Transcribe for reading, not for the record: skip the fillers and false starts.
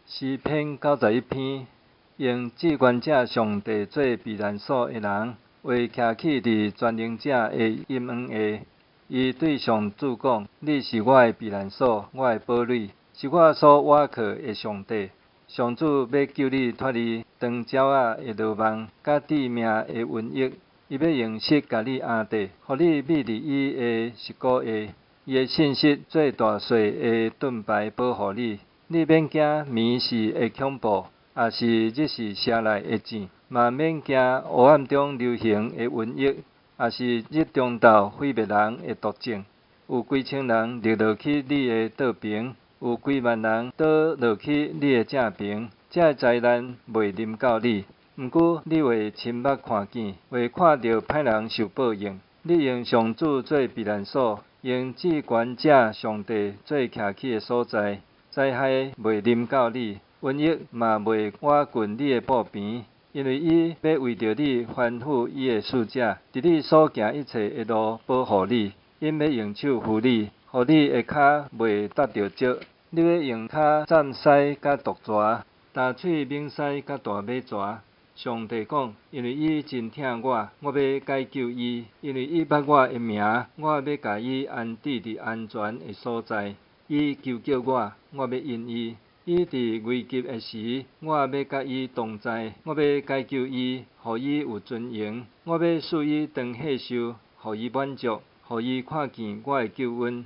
詩篇91篇，用至懸者上帝做避難所的人，會徛起佇全能者的蔭影下。伊對上主講：你是我的避難所，我的堡壘，是我所倚靠的上帝。上主欲救你脫離長鳥仔的羅網，佮致命的瘟疫。伊欲用膝共你甕綴，予你覕佇伊的肋骨下。伊的信實做大細的盾牌保護你。你免驚暝時的恐怖，抑是日時射來的箭，嘛免驚黑暗中流行的瘟疫，抑是日中晝毀滅人的毒症。有幾千人跌落去你的倒爿，有幾萬人倒落去你的正爿，這个災難袂臨到你。毋過你會親目看見，會看著歹人受報應。你用上主做避難所，用至懸者上帝做徛起的所在，災害袂臨到你，瘟疫嘛袂倚近你的布棚，因為伊欲為著你吩咐伊的使者，佇你所行一切的路保護你。𪜶欲用手扶你，予你的跤袂踏著石。你欲用跤斬獅佮毒蛇，焦喙猛獅佮大馬蛇。上帝講：因為伊真疼我，我欲解救伊；因為伊捌我的名，我欲共伊安置佇安全的所在。伊求叫我，我欲應伊；伊佇危急的時，我欲佮伊同在。我欲解救伊，予伊有尊榮。我欲賜伊長歲壽，予伊滿足，予伊看見我的救恩。